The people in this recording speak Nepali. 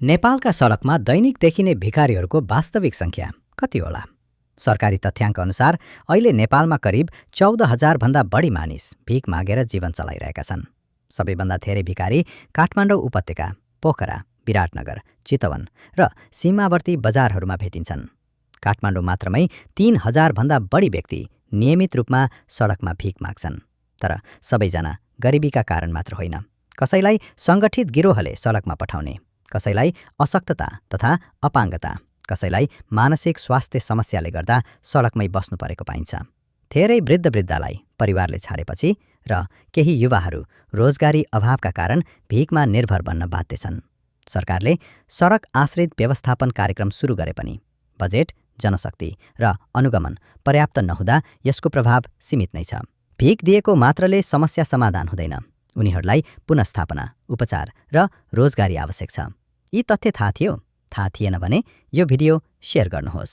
नेपालका सडकमा दैनिक देखिने भिखारीहरूको वास्तविक सङ्ख्या कति होला? सरकारी तथ्याङ्क अनुसार अहिले नेपालमा करिब 14,000 भन्दा बढी मानिस भिख मागेर जीवन चलाइरहेका छन्। सबैभन्दा धेरै भिखारी काठमाडौँ उपत्यका, पोखरा, विराटनगर, चितवन र सीमावर्ती बजारहरूमा भेटिन्छन्। काठमाडौँ मात्रमै 3,000 भन्दा बढी व्यक्ति नियमित रूपमा सडकमा भिख माग्छन्। तर सबैजना गरिबीका कारण मात्र होइन। कसैलाई सङ्गठित गिरोहले सडकमा पठाउने, कसैलाई अशक्तता तथा अपाङ्गता, कसैलाई मानसिक स्वास्थ्य समस्याले गर्दा सडकमै बस्नु परेको पाइन्छ। धेरै वृद्धलाई परिवारले छाडेपछि र केही युवाहरू रोजगारी अभावका कारण भिखमा निर्भर बन्न बाध्य छन्। सरकारले सडक आश्रित व्यवस्थापन कार्यक्रम सुरु गरे पनि बजेट, जनशक्ति र अनुगमन पर्याप्त नहुँदा यसको प्रभाव सीमित नै छ। भिख दिएको मात्रले समस्या समाधान हुँदैन। उनीहरूलाई पुनर्स्थापना, उपचार र रोजगारी आवश्यक छ। यी तथ्य थाहा थियो? थाहा थिएन भने यो भिडियो सेयर गर्नुहोस्।